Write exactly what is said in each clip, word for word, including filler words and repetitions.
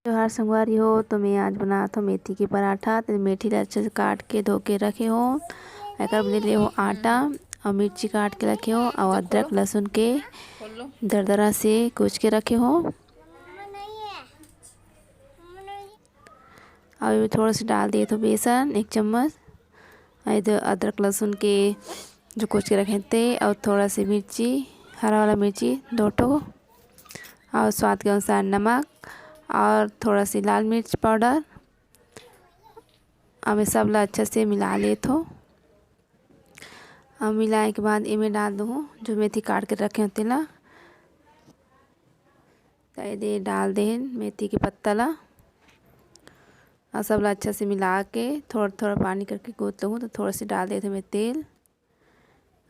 जोहार संगवारी हो, तो मैं आज बनात हो मेथी के पराठा। तो मेथी ला अच्छा से काट के धो के रखे हो। एकर ले ले हो आटा और मिर्ची काट के रखे हो और अदरक लहसुन के दरदरा से कूच के रखे हो। और ये थोड़ा सा डाल देत हो बेसन एक चम्मच। और इधर अदरक लहसुन के जो कूच के रखे थे और थोड़ा सी मिर्ची, हरा वाला मिर्ची दो ठो, और स्वाद के अनुसार नमक और थोड़ा सी लाल मिर्च पाउडर। अब ये सब ला अच्छा से मिला लेत हो। अब मिलाए के बाद एमे डाल दूँ जो मेथी काट के रखे हो तेला। तो ये दे डाल देहेन मेथी के पत्ता ला। और सब ला अच्छा से मिला के थोड़ा थोड़ा पानी करके गूँथ लूँ। तो थोड़ा से डाल देत हो मैं तेल।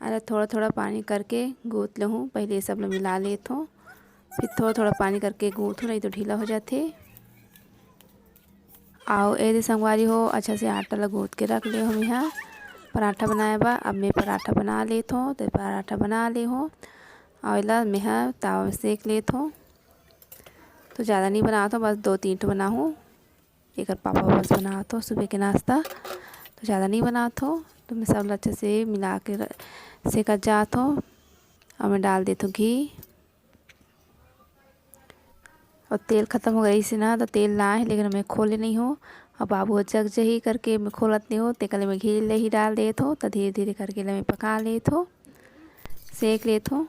अरे थोड़ा थोड़ा पानी करके गूँथ लेहूँ। पहले ये सब ला मिला लेत हो, फिर थोड़ा थोड़ा पानी करके गूँथो, नहीं तो ढीला हो जाथे। आओ ए दे संगवारी हो, अच्छा से आटा ला गूँथ के रख ले हो मेहा पराठा बनाए बर। अब मैं पराठा बना लेत हो, तो पराठा बना ले हो। और एला मेहा तावा में सेक लेत हो। तो ज़्यादा नहीं बनात हो, बस दो तीन ठो बनाहूँ। एकर पापा बस बनात हो सुबह के नाश्ता, तो ज़्यादा नहीं बनात हो। तो मैं सब ला अच्छे से मिला के र-, सेकत जात हो। और मैं डाल देत हो घी। और तेल खत्म हो गइस हे ना, तो तेल ना हे, लेकिन मैं खोले नहीं हो। और बाबू जग जही करके मैं खोलत नहीं हो, तेकर ले मैं घी ले ही डाल देत हो। तो धीरे धीरे करके ले मैं पका लेत हो, सेक लेत हो।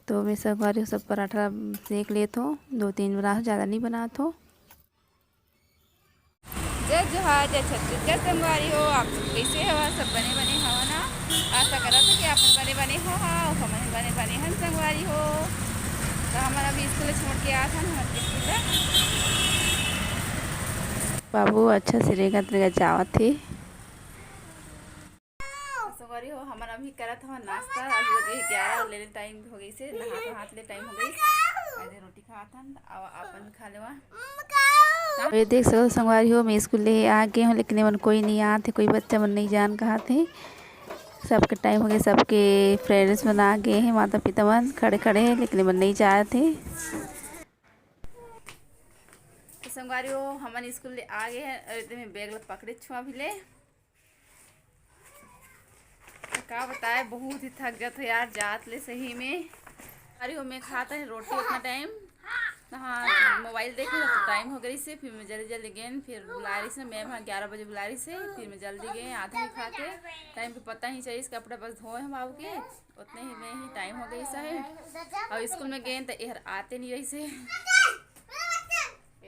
तो मैं संगवारी हो सब पराठा सेक लेत हो, दो तीन बनात हो, ज़्यादा नहीं बनात हो। जय जोहार, जय छत्तीसगढ़ संगवारी हो। आप सब कैसे हवा? सब बने बने हवा ना? आशा करत हो कि आप बने बने हो। हाँ, हमन बने बने हन संगवारी हो। तो हमन अभी स्कूल छोड़ के आत हन, हमर स्कूल ला। बाबू अच्छा से रेंगत रेंगत जावत हे। संगवारी हो, हमन अभी करत हवन नाश्ता। अभी बजे ग्यारह, ले ले टाइम हो गइस हे, नहात वहात ले टाइम हो गइस। आज रोटी खात हन, अब अपन खा लेवा। ये देख सको संगवारी हो, मैं स्कूल ले आ गे हो, लेकिन एमन कोई नहीं आत हे, कोई बच्चा मन नहीं जान कहात हे। सबके टाइम हो गए, सबके फ्रेंड्स मन आ गए हैं, माता पिता मन खड़े खड़े हैं, लेकिन एमन नहीं जात हे। तो संगवारी हो, हमन स्कूल ले आ गए हैं। अरे, ते मैं बैग ला पकड़े छुआ भी ले। का बताए, बहुत ही थक जात हो यार, जात ले सही में। अरे हो, मैं खात हे रोटी उतना टाइम, हाँ, मोबाइल देखे तो टाइम हो गइस हे, फिर मैं जल्दी जल्दी गेन, फिर बुला रहिस हे, मैम ह ग्यारह बजे बुला रहिस हे, फिर मैं जल्दी गेन, आधा ही खा के, टाइम के पता ही चलिस, कपड़ा बस धोए हम बाबू के, उतने ही में ही टाइम हो गइस हे। और स्कूल में गेन तो एहर आते नहीं रहिस हे। ये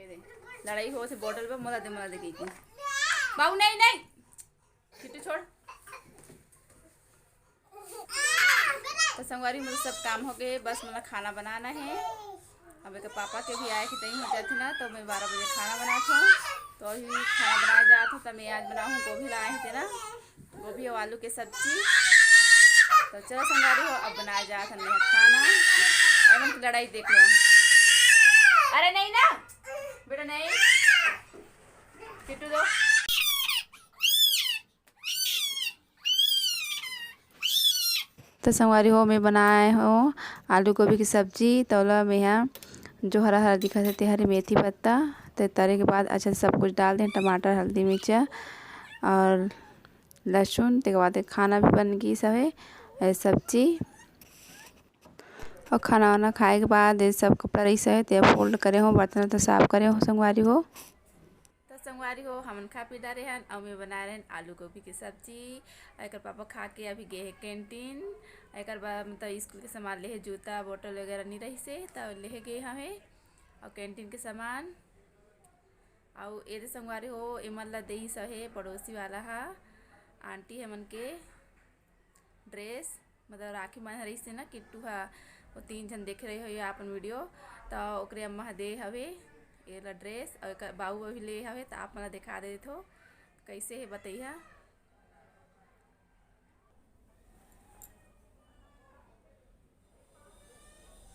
दे, लड़ाई होत हे बोतल पर, मोला दे, मोला दे कहिके। बाबू, नहीं, नहीं। किट्टू छोड़। तो संगवारी, मोर सब काम हो गए, बस मोला खाना बनाना हे। अब एकर पापा के भी आए के टाइम हो जाथे ना, तो मैं बारह बजे खाना बनात हूँ। तो अभी खाना बनाए जात हूँ, तो मैं आज बनाहूँ गोभी ला आए हे तेना, गोभी और आलू के सब्जी। तो चलो संगवारी हो, अब बनाए जात हन मेहा खाना। एमन की लड़ाई देख लो। अरे नहीं ना बेटा, नहीं। किट्टू दो। तो संगवारी हो, मैं बनाए हो आलू गोभी की सब्जी। तो ओला मेहा जो हरा हरा दिखत हे, ते हरे मेथी पत्ता। तो तरे के बाद अच्छा से सब कुछ डाल दें, टमाटर, हल्दी, मिर्चा और लहसुन। तेकर बाद खाना भी बन गई सब हे, ए, सब्जी। और खाना वाना खाए के बाद ये सब कपड़ा रहिस हे, ते फोल्ड करे हो, बर्तन उर्तन साफ करे हो संगवारी हो। तो संगवारी हो, हमन खा पी डारे हन, अउ मैं बनाए रहेन आलू गोभी के सब्जी। अउ एकर पापा खा के अभी गे हे कैंटीन। एकर बाद मतलब स्कूल के सामान लेहे, जूता, बोतल वगैरह नहीं रहिस हे, त लेहे गे हवे। अउ कैंटीन के सामान, अउ एदे संगवारी हो, एमन ला देइस हे पड़ोसी वाला हा, आंटी हे मन के ड्रेस, मतलब राखी बंधे रहिस हे ना किट्टू हा, वो तीन झन देखे रहे हो अपन वीडियो, तो ओकरे अम्मा हा दे हवे एला ड्रेस, और एकर बाऊ अभी ले हवे, तो आप मन ला दिखा दे देथो कैसे हे बतैया।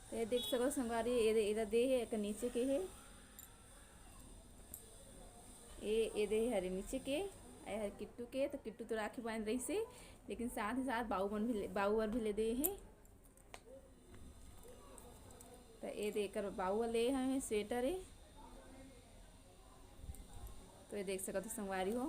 तो ये देख सको संगवारी, ये दे, एला दे हे, एकर नीचे के हे, ये, ये दे हरे नीचे के, ये हर किट्टू के, तो किट्टू तो राखी बांध रहिस हे, लेकिन साथ ही साथ बाऊ मन भी ले, बाऊ बर भी ले दे हे। ये दे एकर बाऊ ले हवे स्वेटर ए। तो ये देख सकत हो संगवारी हो।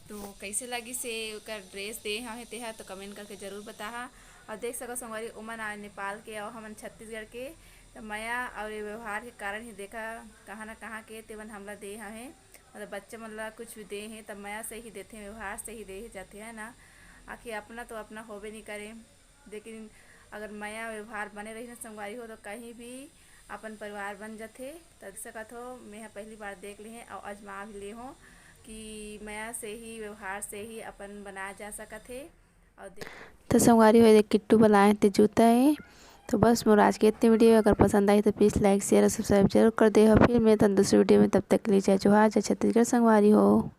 तो कैसे लगिस हे ओकर ड्रेस दे हवे तेहा, तो कमेंट करके जरूर बताहा। और देख सकत हो संगवारी, ओमन आए नेपाल के और हमन छत्तीसगढ़ के, तो मया और ये व्यवहार के कारण ही देखा कहाँ ना कहाँ के तेमन हमला दे हवे। मतलब बच्चे मन ला कुछ भी दे हे, तब मया से ही देथे, व्यवहार से ही दे जाथे, है ना। आखिर अपना तो अपना होबे नहीं करे, लेकिन अगर मया व्यवहार बने रही ना संगवारी हो, तो कहीं भी अपन परिवार बन जाथे। तो देख सकत हो, मैं ह पहली बार देख ले हूँ और आजमा भी ले हूँ कि मया से ही, व्यवहार से ही अपन बनाया जा सकत हे। और देख तो संगवारी हो, ये किट्टू बनाए ते जूता है। तो बस मोर आज के इतने वीडियो, अगर पसंद आई तो प्लीज लाइक, शेयर और सब्सक्राइब जरूर कर दे हो। फिर मैं तन दूसरी वीडियो में, तब तक के लिए जय जोहार, जय छत्तीसगढ़ संगवारी हो।